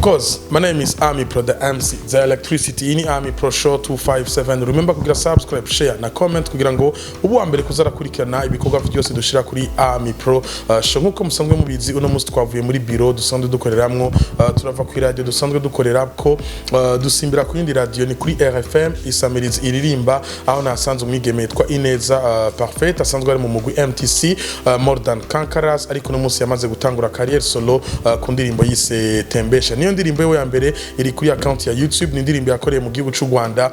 Course, my name is Army Pro, the MC, the electricity. Ini Army Pro Show 257. Remember kugira subscribe, share na comment kugira ngo ubu wa mbere kuzarakurikirana ibikorwa byose dushira kuri Army Pro Show. Nkuko musanzwe mubizi, uno munsi twavuye muri biro dusanzwe dukoreramwo, turava kuri radio dusanzwe dukorera ko, dusimbira ku yindi radio, ni kuri RFM Isamirizi iririmba, aho nasanze umwigeme yitwa Ineza Parfait, asanzwe ari mu mugwi MTC, More Than Conquerors, ariko uno munsi yamaze gutangura carrière solo ku ndirimbo yise Tembesha. Niyo ndirimbo yiwe ya mbere iri kuri account ya YouTube. Ni indirimbo yakoreye mu gihugu cy'u Rwanda.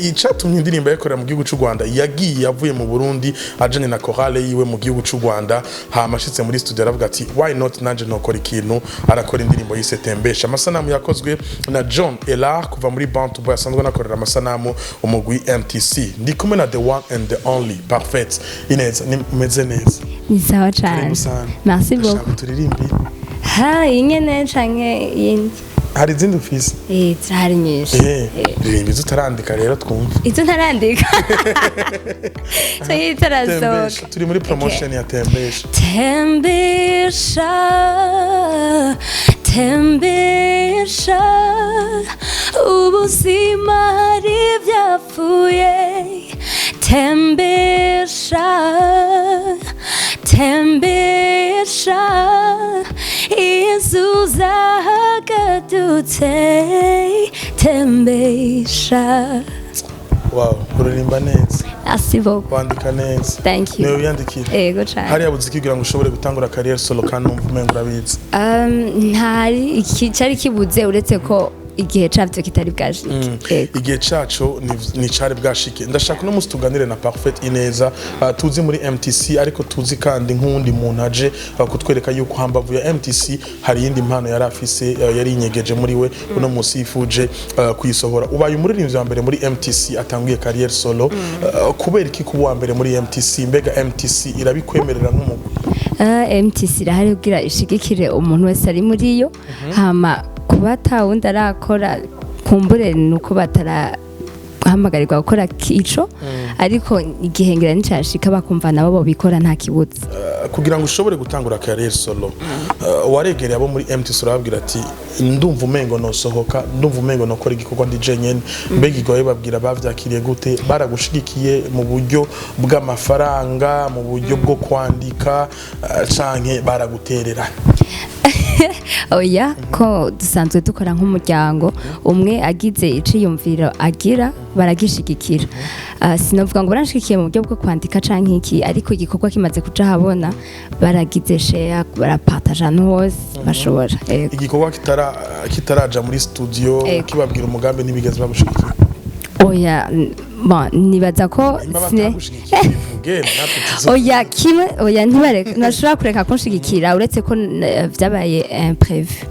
Icatumye indirimbo yakorera mu gihugu cy'u Rwanda, yagiye avuye mu Burundi ajanye na chorale yiwe mu gihugu cy'u Rwanda, hama ashitse muri studio aravuga ati: "Why not nanje nokora ikintu?" Arakora indirimbo yise Tembesha. Amasanamu yakozwe na John Elar kuva muri Bantu Boy, asanzwe anakorera amasanamu umugwi MTC. Ndi kumwe na the one and the only Parfait Ineza. Ni meze neza? Ni sawa cane. Karibu sana. Merci Ndashaka beaucoup. turirimbire. Ha, iyi nyene canke iyindi? Hari izindi ufise? Eh, zirahari nyinshi. Ririmba izo utarandika rero twumve. Izo ntarandika canke itarasohoka? Tembesha, turi muri promotion ya Tembesha. Tembesha, tembesha, ubuzima hari ibyapfuye. Tembesha, tembesha, izuza hagadutse. Tembesha. Wow, uririmba neza. Merci beaucoup. Wandika neza. Thank you. Niwe wiyandikira? Ego cane. Hariya buze kugira ngo ushobore gutangura carrière solo, kandi numva umengo urabizi? Ntari iki cyari kibuze, uretse ko igihe cavyo kitari bwashike. Ego. Igihe caco ni cari bwashike. Ndashaka uno munsi tuganire na Parfait Ineza, tuzi muri MTC, ariko tuzi kandi nk'uwundi muntu aje kutwereka yuko hambavu ya MTC hari iyindi mpano yari afise, yari inyegeje muri we, uno munsi yifuje kuyisohora. Ubaye umuririmbyi wa mbere muri MTC atanguye carrière solo. Kubera iki kuba uwa mbere muri MTC? Mbega MTC irabikwemerera nk'umugwi? MTC irahari kugira ishigikire umuntu wese ari muri yo. Hama kuba ata wundi arakora, kumbure nuko batarahamagarirwa gukora ico, ariko igihe ngira nicashika bakumva nabo bobikora, nta kibuza. Kugira ngo ushobore gutangura carrière solo, waregereye abo muri MTC urababwira ati: "Ndumva umengo nosohoka, ndumva umengo nokora igikorwa ndi jenyene." Mbega igihe babwira bavyakiriye gute? Baragushigikiye mu buryo bw'amafaranga, mu buryo bwo kwandika, canke baraguterera? Oya, ko dusanzwe dukora nk'umuryango umwe, agize iciyumviro agira baragishigikira. Sinovuga ngo baranshigikiye mu buryo bwo kwandika canke iki, ariko igikorwa kimaze kuja ahabona baragize share, barapartaja ahantu hose bashobora. Ego. Igikorwa kitaraja muri studio, kibabwira umugambi, ntibigeze bagushigikira? Oya, bon, nibaza ko Nimba batagushigikiye bivuge, natwe tuzo. Oya, kimwe, oya, ntibareka, ntashobora kureka kunshigikira, uretse ko vyabaye imprévu.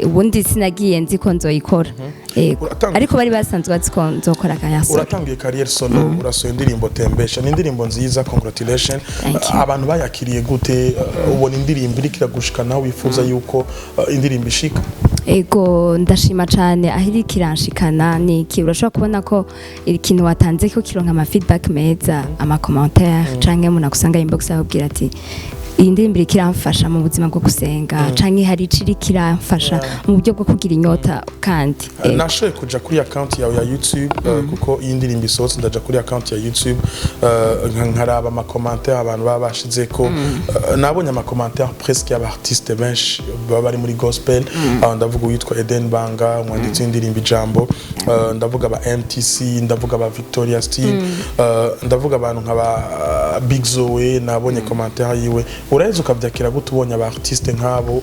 Ubundi sinagiye nzi ko nzoyikora. Yego. Ariko bari basanzwe bazi ko nzokora carrière solo. Uratangiye carrière solo, urasohoye indirimbo Tembesha, ni indirimbo nziza, congratulation. Thank you. Abantu bayakiriye gute? Ubona indirimbo iriko iragushika naho wifuza yuko indirimbo ishika? Ego, ndashima cane aho iriko iranshikana. Ni iki, urashobora kubona ko ikintu watanze ko kironka ama feedback meza, ama commentaire, canke umuntu agusanga inbox akubwira ati: "Iyi ndirimbo iriko iramfasha mu buzima bwo gusenga," canke hari ico iriko iramfasha mu buryo bwo kugira inyota kandi. Ego. Nashoboye kuja kuri account yawe ya YouTube, kuko iyi ndirimbo isohotse ndaja kuri account ya YouTube, nkaraba ama commentaire abantu baba bashizeko. Nabonye ama commentaire presque y'aba artiste benshi baba bari muri gospel. Ndavuga uwitwa Eden Banga, umwanditsi w'indirimbo Ijambo, ndavuga aba MTC, ndavuga aba Victoria Steve, ndavuga abantu nka ba Big Zoe, nabonye commentaire yiwe. Uraheza ukavyakira gute ubonye aba artiste nk'abo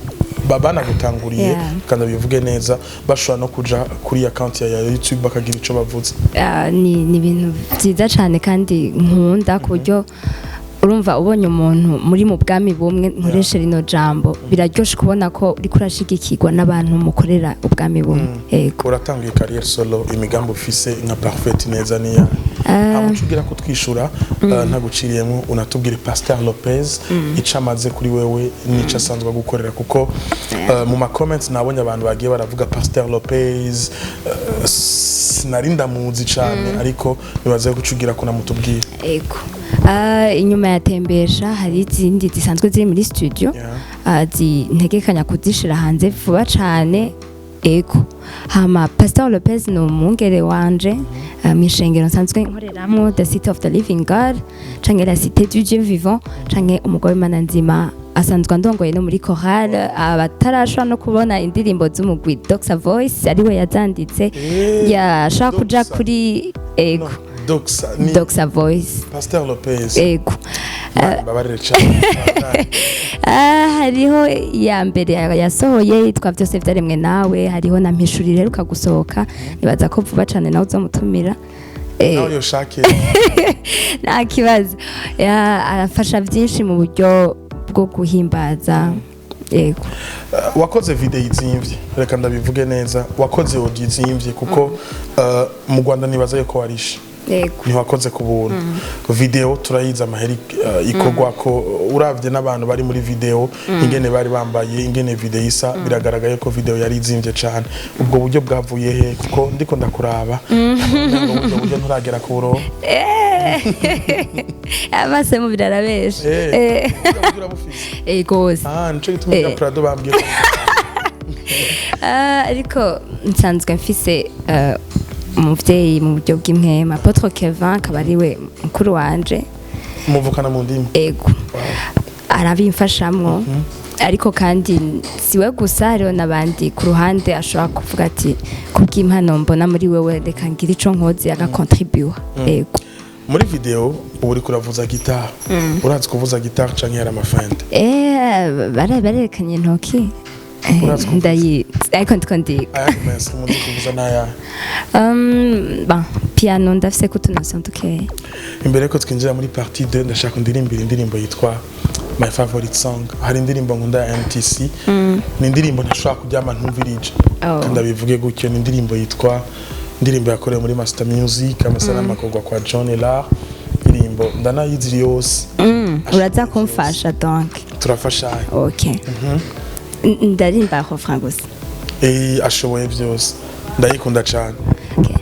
banagutanguriye, kandi bivuge neza, bashobora no kuja kuri account ya YouTube bakagira ico bavuze? Ni ibintu byiza cyane kandi nkunda, ku buryo urumva ubonye umuntu muri mu bwami bumwe, nkoreshe rino jambo, biraryoshe kubona ko uriko urashigikirwa n'abantu mukorera ubwami bumwe. Yego. Uratangiye carrière solo, imigambi ufise nka Parfait Neza niya hama ugira ko twishura, ntaguciriyemo, unatubwire Pasteur Lopez ico amaze kuri wewe n'ico asanzwe agukorera, kuko mu ma comments nabonye abantu bagiye baravuga Pasteur Lopez, sinari ndamuzi cane, ariko nibaze ko ucugira ko namutubwira. Ego. Inyuma ya Tembesha hari izindi zisanzwe ziri muri studio. Zintegekanya kuzishira hanze vuba cane. Ego. Hama Pastor Lopez ni umwungere wanje mw'ishengero nsanzwe nkoreramwo, The City of the Living God canke La Cité du Dieu Vivant canke Umugore w'Imana Nzima. Asanzwe andongoye no muri chorale. Abatarashobora no kubona indirimbo z'umugwi Doxa Voice, ariwe yazanditse. Yashobora kuja Doxa. kuri, ego. No, Doxa ni Doxa Voice. Pasteur Lopez. Ego. Imana imbabarire cyane. Hariho iya mbere yasohoye yitwa "Byose Byaremwe Nawe", hariho na "Mpishurire" iheruka gusohoka. Nibaza ko vuba cane nawe uzomutumira. Nawe yoshake. Nta kibazo. Arafasha byinshi mu buryo bwo guhimbaza, yego. Wakoze video izimvye, reka ndabivuge neza, wakoze audio izimvye, kuko mu Rwanda nibaza yuko warishe. Yego. Ntiwakoze ku buntu. Video turayizi amaheri ikorwa ko uravye n'abantu bari muri video, ingene bari bambaye, ingene video isa, biragaragaye ko video yari izimvye cane. Ubwo buryo bwavuye he? Kuko ndiko ndakuraba, ngo ubwo buryo nturagera ku burongo. Abase mu birarabesha. Ubwo buryo urabufise? Ego gose. Ah, nico gituma uh, Prado bambwiye ko Ariko nsanzwe mfise umuvyeyi mu buryo bw'impwema, Apôtre Kevin, akaba ariwe mukuru wanje. Muvukana mu ndimi? Ego, arabimfashamwo, ariko kandi siwe gusa, hariho n'abandi ku ruhande ashobora kuvuga ati: "Kubw'impano mbona muri wewe, reka ngire ico nkoze", agakontribuwa, ego. Muri video ubu uriko uravuza gitari. Urazi kuvuza gitari canke yari amafente? Barerekanye intoki. Urazi kuvuza? Ndayi, ariko ndiko ndiga. Ayandi mesi muzi kuvuza n'ayahe? Bon, piano ndafise ko utunotion dukeya. Imbere yuko twinjira muri partie 2, ndashaka ndirimbira indirimbo yitwa My Favorite Song. Hari indirimbo nkunda ya MTC, ni indirimbo ntashobora kuryama ntumvirije. Kandi abivuge gutyo, ni indirimbo yitwa, indirimbo yakorewe muri Master Music, amasanamu akorwa kwa John Elar. Indirimbo ndanayizi yose. Uraza kumfasha donc? Turafashanya. Ok. Ndarimba refrain gusa. Ashoboye byose, ndayikunda cyane. Okay.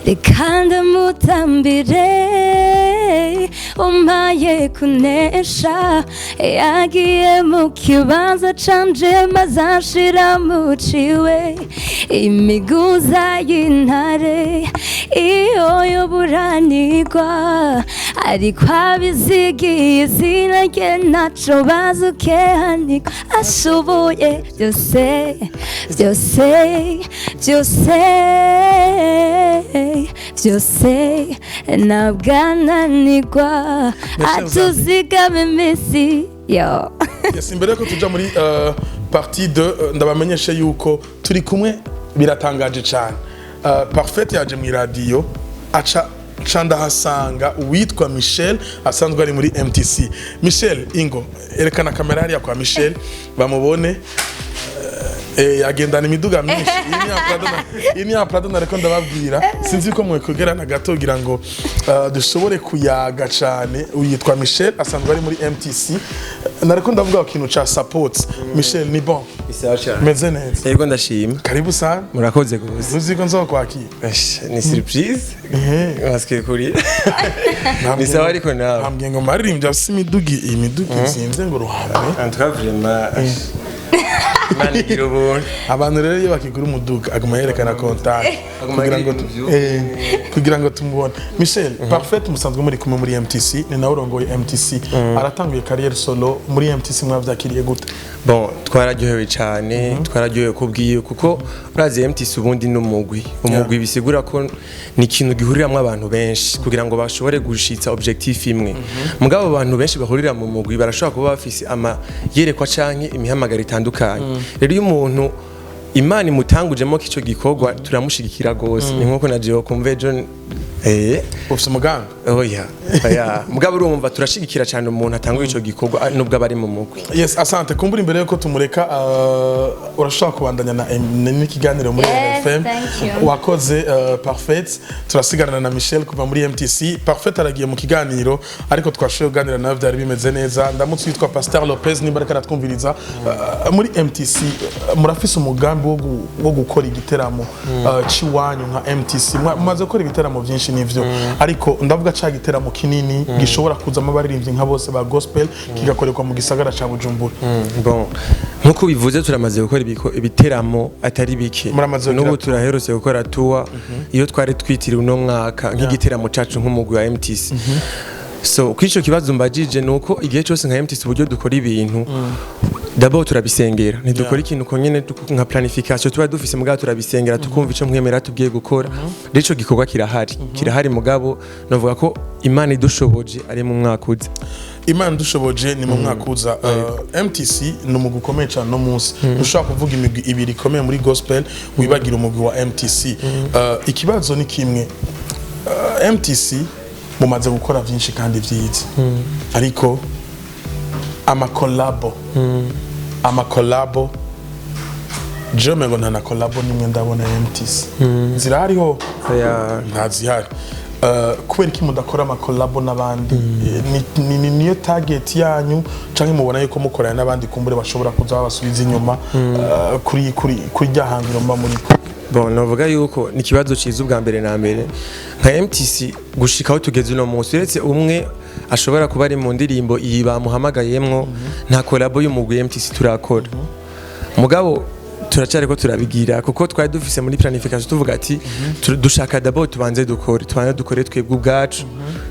Reka ndamutambire umpaye kunesha, yagiye mu kibanza canje maze anshira mu ciwe, imiguza y'intare iyo yoburanirwa, ariko abizigiye izina rye ntaco bazukehanirwa. Ashoboye byose, byose, byose, byose, ntabwo ananirwa, atuzigama iminsi yo. Yes, imbere yuko tuja muri partie 2, ndabamenyeshe yuko turi kumwe, biratangaje cyane. Parfait yaje mu radio, aca ca ndahasanga uwitwa Michel asanzwe ari muri MTC. Michel, ingo erekana kamera hariya kwa Michel bamubone. Agendana imiduga myinshi. Iyi ni ya Prado nariko ndababwira. Sinzi ko mwekwegerana gato kugira ngo dushobore kuyaga cane. Uyitwa Michel, asanzwe ari muri MTC. Nariko ndavuga ku kintu ca support. Michel, ni bon? Isawa cyane. Meze neza? Yego, ndashima. Karibu sana. Murakoze gose. Uzi ko nzokwakira? Ash, ni surprise. Masike kuri. Ni sawa, ariko nawe? Nambwiye ngo maririmbyi afise imiduga, iyi miduga izimvye ngo ruhame. En tout cas, vraiment, ash. Imana igira ubuntu. Abantu rero iyo bakigura umuduga aguma yerekana contact Aguma kugira ngo agira ibintu. Kugira ngo tumubone. Michel, Parfait musanzwe muri kumwe muri MTC, ni nawe urongoye MTC. Aratanguye carrière solo muri MTC, mwavyakiriye gute? Bon, twararyohewe cyane, twararyohewe kubwiye, kuko urazi MTC ubundi n'umugwi. Umugwi bisigura ko ni ikintu gihuriramwo abantu benshi kugira ngo bashobore gushitsa objectif imwe. Mugabo abantu benshi bahurira mu mugwi barashobora kuba bafise ama yerekwa canke imihamagaro itandukanye. Rero iyo umuntu Imana imutangujemo k'ico gikorwa, turamushigikira gose. Ni nkuko na jewe kumva ejo Ufise umugambi? Oya, oya, mugabo urumva turashigikira cyane umuntu atanguye ico gikorwa, nubwo aba ari mu mugwi. Yes, asante. Kumbura imbere yuko tumureka, urashobora kubandanya na n'ikiganiro muri Yes, RFM. thank you. Wakoze, Parfait. Turasigarana na Michel kuva muri MTC. Parfait aragiye mu kiganiro, ariko twashoboye kuganira nawe, byari bimeze neza. Ndamutse witwa Pasteur Lopez nimba ariko aratwumviriza. Muri MTC murafise umugambi wo gukora igiteramo ciwanyu nka MTC. Mumaze gukora ibiteramo byinshi. nivyo, ariko ndavuga ca giteramo kinini gishobora kuzamo abaririmbyi nka bose ba gospel, kigakorerwa mu gisagara ca Bujumbura. Bon, nkuko bivuze, turamaze gukora ibiteramo atari bike. Muramaze kugira N'ubu turaherutse gukora tour iyo twari twitiriwe uno mwaka nk'igiteramo cacu nk'umugwi wa MTC. So kuri ico kibazo mbajije, ni uko igihe cyose nka MTC uburyo dukora ibintu, d'abord turabisengera. Ntidukora ikintu ko nyene nka planification tuba dufise, mugabo turabisengera, tukumva ico mwemera tubwiye gukora. Rero ico gikorwa kirahari, kirahari, mugabo novuga ko Imana idushoboje ari mu mwaka uza. Imana dushoboje ni mu mwaka uza. MTC ni umugwi ukomeye cyane. No munsi ntushobora kuvuga imigwi ibiri ikomeye muri gospel wibagira umugwi wa MTC. Ikibazo ni kimwe. MTC mumaze gukora byinshi kandi byiza, ariko amacollabo jewe mengo nta na collabo nimwe ndabona ya MTC zirahariho. Ntazihari. Kubera iki mudakora amacollabo n'abandi? Niyo target yanyu, canke mubona yuko mukorana n'abandi kumbure bashobora kuza babasubiza inyuma kuri rya hangiro muba muriko? Bon, novuga yuko ni ikibazo ciza. Ubwa mbere na mbere, nka MTC gushika aho tugeze uno munsi, uretse umwe ashobora kuba ari mu ndirimbo iyi bamuhamagayemwo, nta collabo y'umugwi MTC turakora. Mugabo turacyari ko turabigira, kuko twari dufise muri planification, tuvuga ati dushaka d'abord tubanze dukore twebwe ubwacu,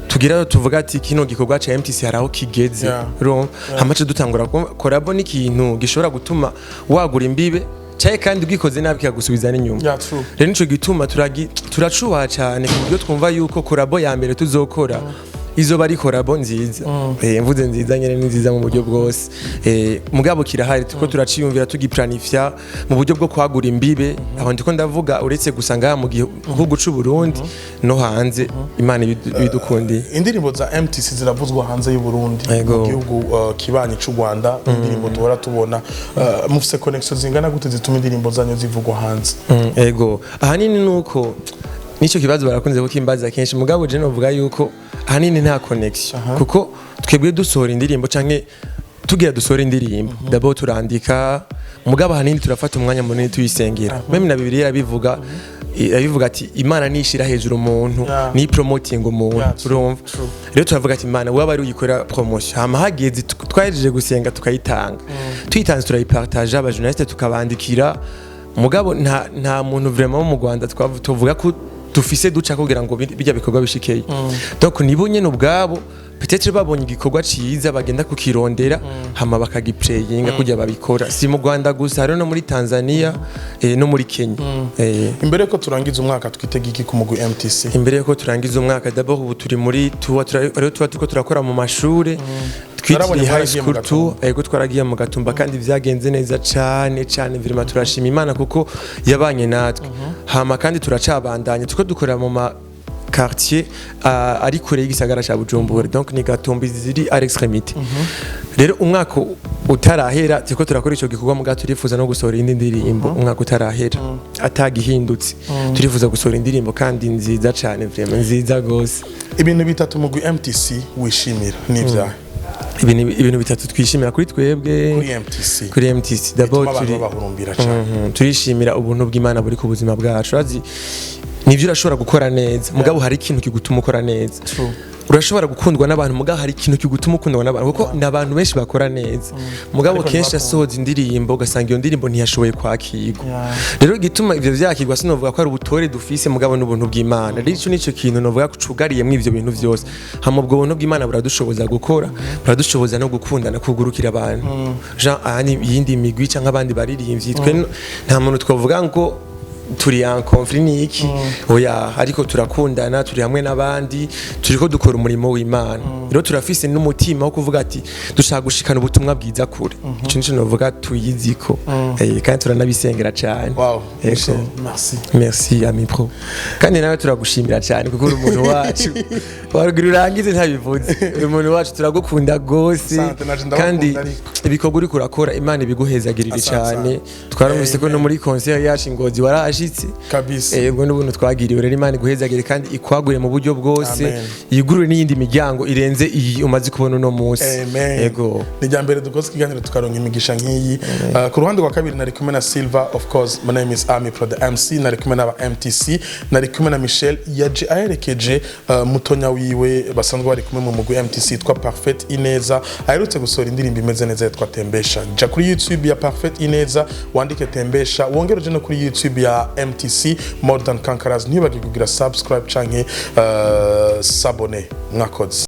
tugira tuvuga ati kino gikorwa ca MTC hari aho kigeze. Urumva, hamace dutangura collabo n'ikintu gishobora gutuma wagura imbibe cyaye, kandi ubwikoze nabi kikagusubiza n'inyuma. Yeah, true. Rero nico gituma turacubaha cyane, ku buryo twumva yuko collabo ya mbere tuzokora izoba ari collabo nziza. Mvuze nziza nyene, ni nziza mu buryo bwose. Mugabo kirahari, tuko turaciyumvira, tugiplanifya mu buryo bwo kwagura imbibe. Aho ndiko ndavuga uretse gusa ngaha mu gihugu c'u Burundi, no hanze, Imana ibidukundiye. Indirimbo za MTC ziravuzwa hanze y'u Burundi, mu gihugu kibanyi c'u Rwanda. Indirimbo duhora tubona, mufise connection zingana gute zituma indirimbo zanyu zivugwa hanze? Ego, ahanini nuko nicyo kibazo barakunze kukimbaza kenshi, mugabo je novuga yuko ahanini nta connection, kuko twebwe dusohora indirimbo canke tugira dusohora indirimbo, d'abord turandika, mugabo ahanini turafata umwanya munini tuyisengera. Même na Bibiliya irabivuga ati Imana nishira hejuru umuntu, ni promoting umuntu. Yeah, true, Urumva, true. rero turavuga ati Imana waba ari uyikorera promotion, hama hageze twahejeje gusenga tukayitanga, tuyitanze turayipartage, abajournaliste tukabandikira. Mugabo nta muntu vraiment wo mu Rwanda tuvuga ko dufise duca kugira ngo bijya bikorwa bishikeyo. Donc nibo nyene ubwabo peut-être babonye igikorwa ciza bagenda kukirondera, hama bakagiplayinga kugira babikora. Si mu Rwanda gusa, hariho no muri Tanzania, no muri Kenya. Imbere yuko turangiza umwaka, twitega iki ku mugwi MTC? Imbere yuko turangiza umwaka, d'abord ubu turi muri tuwa, rero tuba turiko turakora mu mashure Narabonye twitiriye high mwaragiye mu school tour. Gatumba. Ego, twaragiye mu Gatumba kandi vyagenze neza cane cane, vraiment turashima Imana kuko yabanye natwe. Hama kandi turacabandanya, turiko dukorera mu ma quartier ari kure y'igisagara ca Bujumbura, donc ni Gatumba ziri à l'extrémité. Rero umwaka utarahera turiko turakora ico gikorwa, muga turifuza no gusohora indi ndirimbo umwaka utarahera atagihindutse. Turifuza gusohora indirimbo kandi nziza cane, vraiment nziza gose. Ibintu bitatu mugwi MTC wishimira ni ibyahe? Ibintu bitatu twishimira kuri twebwe? Kuri MTC. Kuri MTC d'abord bituma abantu turi babahurumbira cyane. Turishimira ubuntu bw'Imana buri ku buzima bwacu. Urazi, nibyo, urashobora gukora neza, mugabo hari ikintu kigutuma ukora neza. True. Urashobora gukundwa n'abantu, mugabo hari ikintu kigutuma ukundwa n'abantu, kuko ni abantu benshi bakora neza, mugabo Ariko kenshi ntibakundwe. asohoza indirimbo ugasanga iyo ndirimbo ntiyashoboye kwakirwa. Rero igituma ivyo vyakirwa, sinovuga ko ari ubutore dufise, mugabo n'ubuntu bw'Imana. Rero ico nico kintu novuga ko cugariyemwo ivyo bintu vyose. Hama ubwo buntu bw'Imana buradushoboza gukora, buradushoboza no gukundana, kugurukira abantu, Jean ahandi iyindi migwi canke abandi baririmbyi. Twe nta muntu twavuga ngo turi en conflit niki, oya, ariko turakundana, turi hamwe n'abandi, turiko dukora umurimo w'Imana. Rero turafise n'umutima wo kuvuga ati dushaka gushikana ubutumwa bwiza kure. Ico nico novuga tuyiziko. Kandi turanabisengera cyane. Wow. Ego. Michel, merci. Merci ami pro, kandi nawe turagushimira cyane kuko uri umuntu wacu. Warugira urangize ntabivuze, uri umuntu wacu, turagukunda gose. Asante, naje ndabakunda. Kandi Ariko. ibikorwa uriko urakora, Imana ibiguhezagirire Asante cyane. sana. Twarumvise ko no muri concert yacu i Ngozi warahashitse. Twashitse. Kabisa. Yego, n'ubuntu twagiriwe. Rero Imana iguhezagire kandi ikwagure mu buryo bwose, Amen. yigurure n'iyindi miryango irenze iyi umaze kubona uno munsi. Amen. Yego. Ni rya mbere dukoze ikiganiro tukaronka imigisha nk'iyi. Ku ruhande rwa kabiri nari kumwe na Silva. Of course, my name is Ami Pro the MC. Nari kumwe n'aba MTC, nari kumwe na Michel yaje aherekeje mutonya wiwe basanzwe bari kumwe mu mugwi MTC yitwa Parfait Ineza, aherutse gusohora indirimbo imeze neza yitwa Tembesha. Ja kuri YouTube ya Parfait Ineza wandike Tembesha, wongere uje no kuri YouTube ya MTC, More Than Conquerors. Ntibagire kugira subscribe canke s'abonner. Mwakoze.